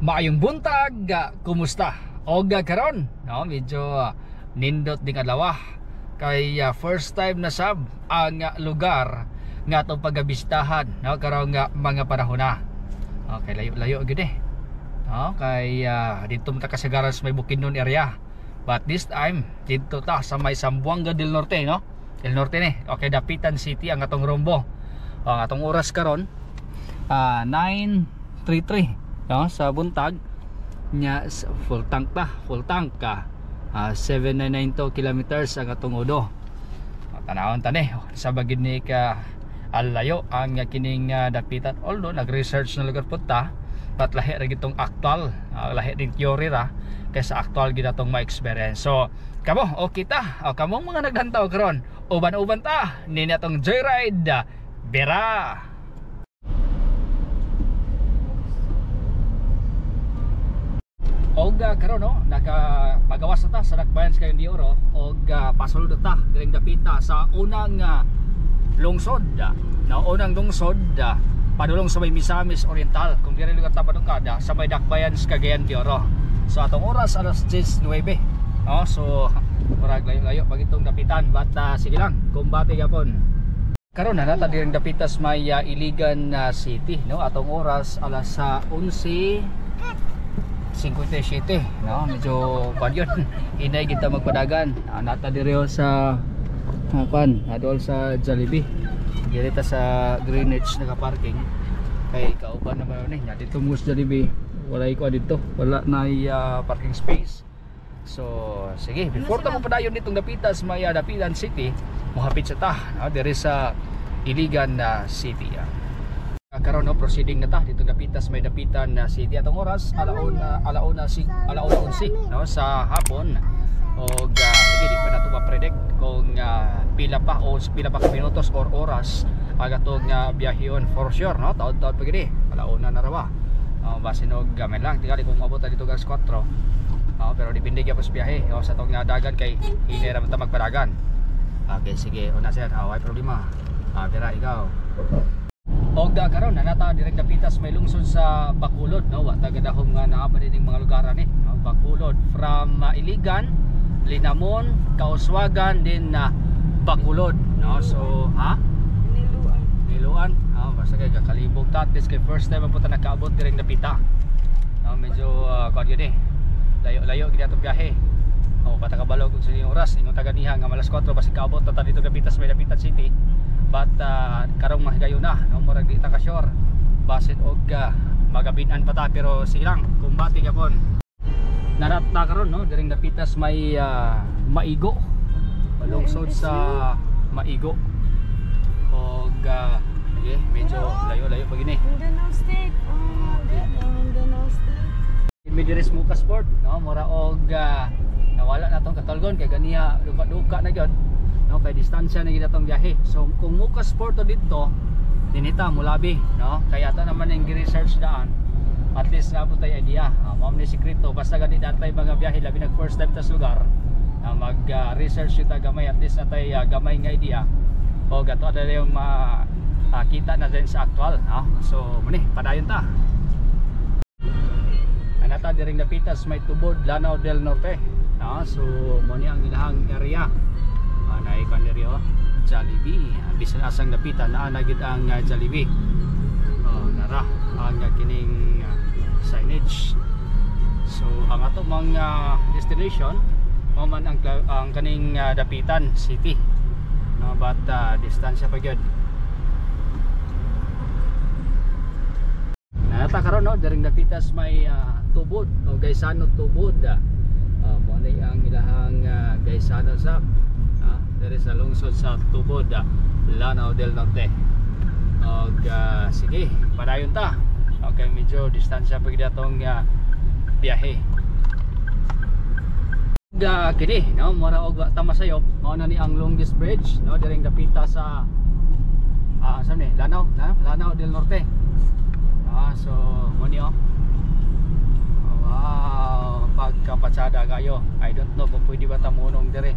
Maayong buntag, kumusta? Og karon, no, medyo nindot ding adlaw kay first time na sab ang lugar nga atong pagabisitahan, no, karong mga panahon na. Okay, layo-layo gyud eh. No, kay didto man ta kasagaran sa may Bukidnon area. But this time didto ta sa may Zamboanga del Norte, no? Del Norte ni. Okay, Dapitan City ang atong rumbo. Ang atong oras karon 9:33, no, sa buntag nya, full tank ta, full tank ka. 7992 kilometers ang atong udo. Tanawon ta ni sa bagid ni ka alayo ang kining Dapitan, although nag-research na lugar pud ta, but lahi ra gitong actual, lahi din theory ra kaysa actual gid atong ma-experience. So kamo o kita o kamong mga naglantaw karon, uban-uban ta nini atong joyride, bera. Og karon, no, nakapagawas na ta sa Dakbayan sa Cagayan de Oro og pasulod na ta diring dapita sa unang lungsod, no, unang lungsod padulong sa may Misamis Oriental kung diri lugar ta padungkada sa may Dakbayan sa Cagayan de Oro. So atong oras alas 10:09, no, so murag layo-layo pag itong dapitan, but sige lang, kumbate gapon. Karon na nata diring dapita sa may Iligan City, no, atong oras alas 11:57, no, medyo kwan yun, hinay kita magpadagan. Nata diri sa kwan, adol sa Jollibee, diri ta sa Greenwich naka-parking kay kauban naman ni nya dito mo sa Jollibee, walay ko dito, wala na parking space. So sige, before ta mo padayon ditong dapita sa may Dapitan City, mohapit sa ta, no, diri sa Iligan na City. Karon, no, proceeding na ta dito dapita sa may Dapitan na City. Atong oras alauna alauna si alauna 11, no, sa hapon. Og sige, di pa nato ma-predict kung pila pa o pila pa ka minutos or oras ang atong biyahehon. For sure, no, taod-taod pa gid, alauna na ra ba. Basin og gamay lang tingali kung moabot ta dito alas 4. Pero depende gyud sa biyahe o sa atong dagan kay hinay ra man ta magpadagan. Okay, sige, una sir, way problema. Pera ikaw. Og karon nanata direk dapita sa may lungsod sa Bacolod, no, wa ta gadahom nga naa pa dining mga lugar ani, no? Bacolod from Iligan, Linamon, Kauswagan din na Bacolod, no. So ha, Niluan. Niluan. Basta kay kakalibog ta, at least kay first time po ta nakaabot direk dapita. No, medyo kuan gyud eh. Layo-layo gid atong biyahe. Oh, patakabalo kung sa oras ingon taga niha nga alas 4 basi kaabot ta dito dapita sa may Dapitan City. But karong mahigayon na, no, murag di ta ka sure. Basin og magabinan pa ta, pero sige lang, kumbate gyapon. Narat na karon, no, diring dapitas may Maigo. Lungsod sa Maigo. Og sige, medyo layo-layo pa gini. Mindanao State. Oh, Mindanao State. May diri sa Muka Sport, no, mura og nawala na tong katulgon kay ganiha duka-duka na gyud, no, kay distansya na gyud atong biyahe. So kung Muka Sport to didto, dinita mulabi, no, kay ato naman ang gi-research daan, at least na po tayo idea. Mao ni sekreto, basta gani datay mga biyahe, labi nag first time tas lugar, mag research ta gamay, at least natay gamay nga idea o gato na yung makita na din sa actual, no? So muni padayon ta. Anata diring dapitas may Tubod, Lanao del Norte, no? So mo ni ang ilahang area. Naikon diri oh, Jollibee. Bisan asang dapitan naa na gid ang Jollibee. Oh, nara ang kining signage. So ang ato mga destination mao man ang kaning Dapitan City, no, but distansya pa gyud. Nanata karon, no, diring dapitas may Tubod o Gaisano Tubod. Mo ni ang ilahang Gaisano sa diri sa lungsod sa Tubod, Lanao del Norte. Og sige, padayon ta. Okay, medyo distansya pa gid atong biyahe. Kini, no, mura og wa ta masayop, mao na ni ang longest bridge, no, diring dapita sa sa ni Lanao, na, Lanao del Norte. So mo ni oh. Wow, pagkapatsada kayo. I don't know kung pwede ba tamunong dire.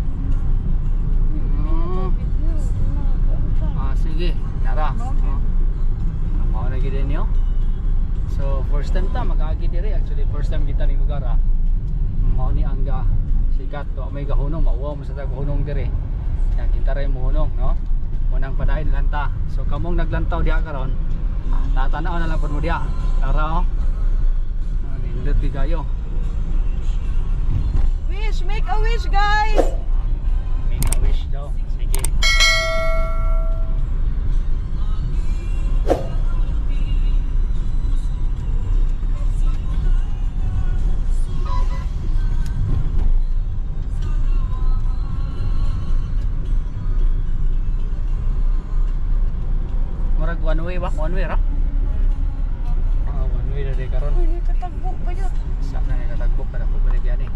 Sige, nara. Oh. Mao na gid niyo. So first time ta mag-agi diri, actually first time kita ni lugar ah. Mao ni ang sikat to, may gahunong, mauwaw mo sa taghunong diri. Yan kita ray mohunong, no? Mo nang padayon lanta. So kamong naglantaw diha karon, tatanaw na lang pud mo diha. Tara oh. Nindot di kayo. Wish, make a wish, guys. Make a wish daw. Sige. Murag one way ba? One way ra? Ah, one way na di karon. Uy, katagbo pa yun. Sa na katagbo kada ko balik yan eh.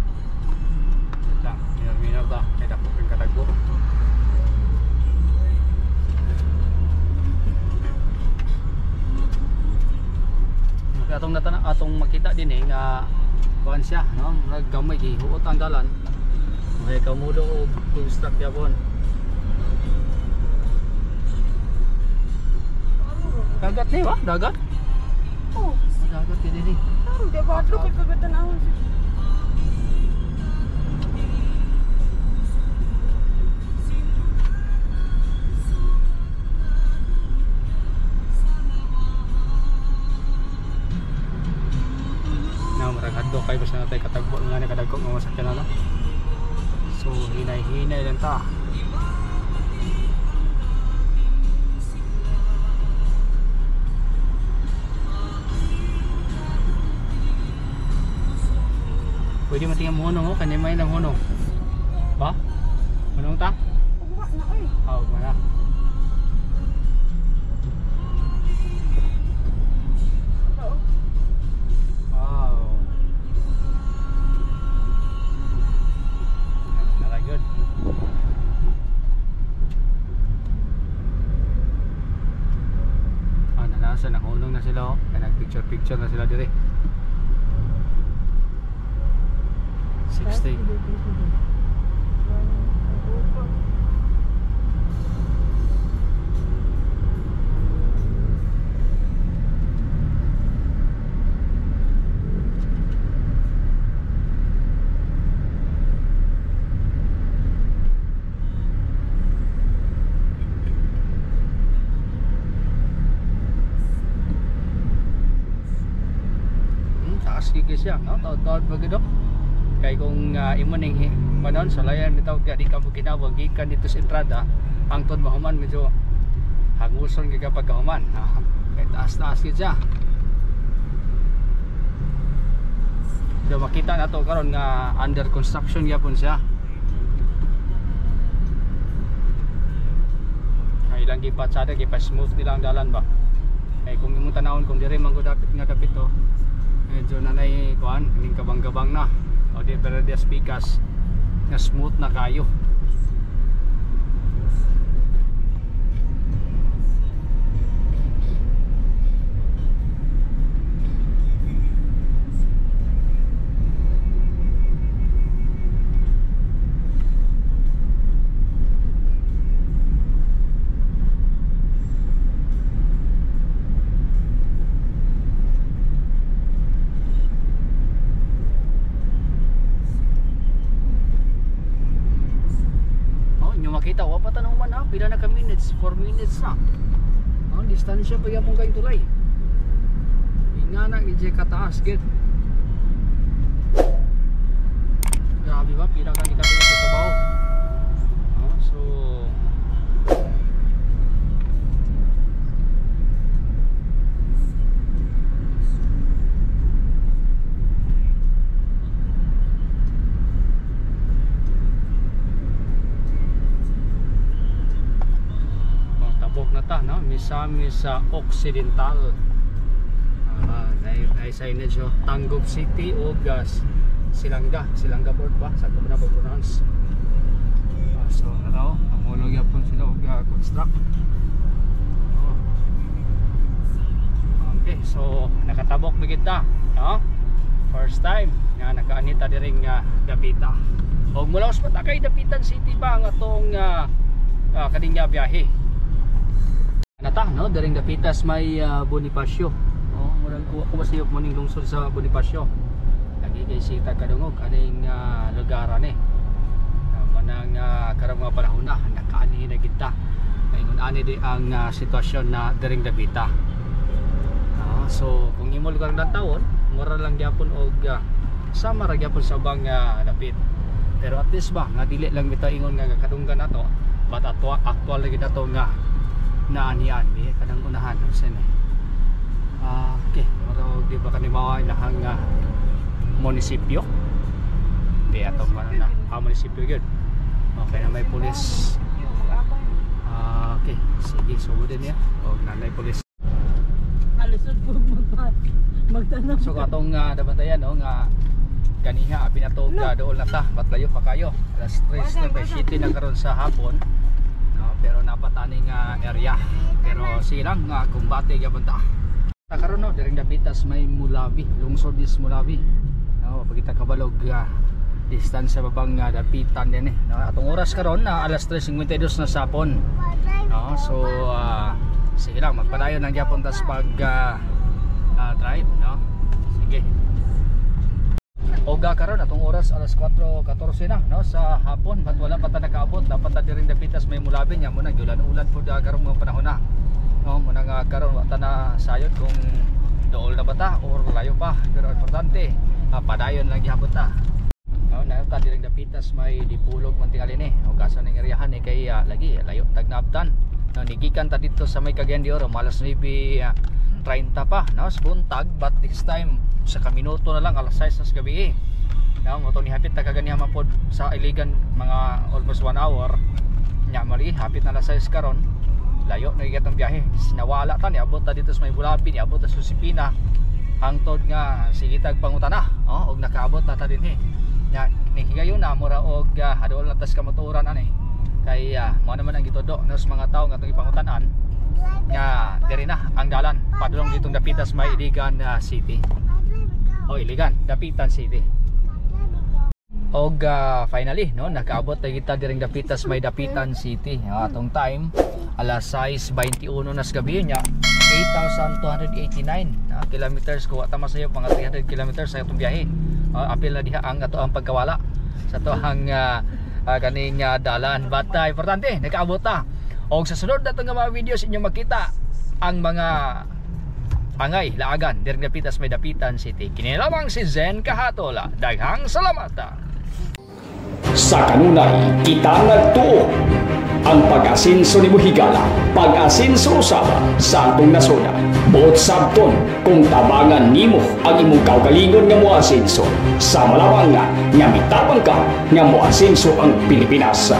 Wait lang, minor-minor ta. Kay dako kang katagbo. Atong natana atong makita din eh nga kuan siya, no? Murag gamay gihuot ang dalan. May kamudo og construct yapon. Dagat ni ba? Dagat? Oh, Dagat din eh. klaro, di ba? Hadlok kay kagatanahon siya. Na murag hadlok kay basta natay katagbo nga ni kadagko nga masakyan ano. So hinay-hinay lang ta. Pwede matingnan mo hunong oh, kani may nang hunong. Ba? Hunong ta? Ugma na oy. Ah, ugma na. Oo. Wow. Nara good. Ah, nanasa nahunong na sila oh. Kaya nag-picture picture na sila dire. 60. Taas gid siya, no? Taod-taod pa gid oh. Kay kung imo ning panon sulayan bitaw ka di ka mo ginawag gikan dito sa entrada hangtod mahuman medyo hanguson gyud ka pagkahuman. Kay taas-taas gid siya. Do makita nato karon nga under construction gyapon siya. Kay ilang gipatsada gipa-smooth nila ang dalan ba. Kay kung imong tanawon kung dire man gud dapit nga dapit to, medyo nanay kuan kining kabang-kabang na. O di pero di pikas nga smooth na kayo. Oh, inyo makita wa pa tanong man ha, pila na ka minutes, 4 minutes na. Oh, distansya pa gyapon kay tulay. Ingana gid siya kataas gid. Grabe ba pila ka nikatuig sa trabaho. Oh, so tabok na ta, no? Misamis sa Occidental. Nay signage oh. Tanggob City o Silanga, Silanga Port ba? Sa ko na pag-pronounce. So araw, amulog yapon sila og construct. Oh. Okay, so nakatabok na kita, no? First time nga nakaanita diring Dapita. Og mulaos pa ta kay Dapitan City pa ang atong kaning biyahe. Nata, no, diring Dapitas may Bonifacio. Oh, murag Ko masayop mo ning lungsod sa Bonifacio. Lagi kay sita kadungog aning lugar ani. Manang karong mga panahon na nakaani na kita. Ingon ani di ang sitwasyon na diring Davita. So kung imo lugar ng tawon, mura lang gyapon og sama ra gyapon sa ubang dapit. Pero at least ba nga dili lang bitaw ingon nga kadunggan nato, but actual lagi nato nga naanian bi kanang unahan unsa ni. Okay, mura og di ba kani mao ilahang munisipyo? Di atong ano na, munisipyo gyud. Okay na may pulis. Okay, sige, sugod din niya. Og nanay pulis. Halusod po magtanong. So katong nabantayan no nga ganiha abi na to dool na ta, bat layo pa kayo. Alas 3:37 na karon sa hapon. No, pero napatani nga area. Pero sige lang nga kumbate gyapon ta. Ta karon no diring dapitas may Mulabi, lungsod is Mulabi. No, pagita kabalog distansya babang dapitan din eh. No, atong oras karon na alas 3:52 na sa hapon. No, so sige lang magpadayon lang gyapon tas pag drive, no. Sige. Oga karon atong oras alas 4:14 na no sa hapon, but wala pa ta nakaabot, dapat ta diring dapitas may Mulabi nya mo na ulan-ulan pud karong mga panahon na. No, mo na nga karon wa ta na sayod kung dool na ba ta or layo pa, pero importante padayon lang gihapon ta. No, na ta diring dapitas may dipulog man tingali ni. Og asa ning eryahan ni kay lagi layo tag naabtan. No, nigikan ta dito sa may Cagayan de Oro alas 9:30 pa no sa buntag, but this time sa kaminuto na lang alas 6 sa gabi eh. No, mo to ni hapit ta kaganiha man pod sa Iligan mga almost 1 hour. Nya mali hapit na alas 6 karon. Layo na gyud ang biyahe. Sinawala ta niabot ta dito sa may Bulabi, niabot ta sa Josepina. Hangtod nga sige tag pangutana, oh, og nakaabot na ta dinhi. Nya nihigayon na mura og hadol na tas kamatuoran ani. Kay mao naman ang gitudo no sa mga tawo nga atong ipangutanan nga diri na ang dalan padulong ditong dapitas may Iligan City. O Iligan, Dapitan City. Og finally no nakaabot na kita diring dapitas may Dapitan City. Atong time alas 6:21 na sa gabi nya 8,289 kilometers ko ta masayo mga 300 kilometers sa atong biyahe. Apil na diha ang ato ang pagkawala sa ato ang kaning dalan, but importante nakaabot ta. Og sa sunod nato nga mga videos inyo makita ang mga angay laagan diring dapitas may Dapitan City. Kini lamang si Zen Kahatola. Daghang salamat. Sa kanunay, kita nagtuo ang pag-asinso ni Buhigala, pag-asinso usab sa atong nasoda. Buot sabton kung tabangan nimo ang imong kaugalingon nga moasinso. Sa malawang nga, nga mitabang ka nga moasinso ang Pilipinas.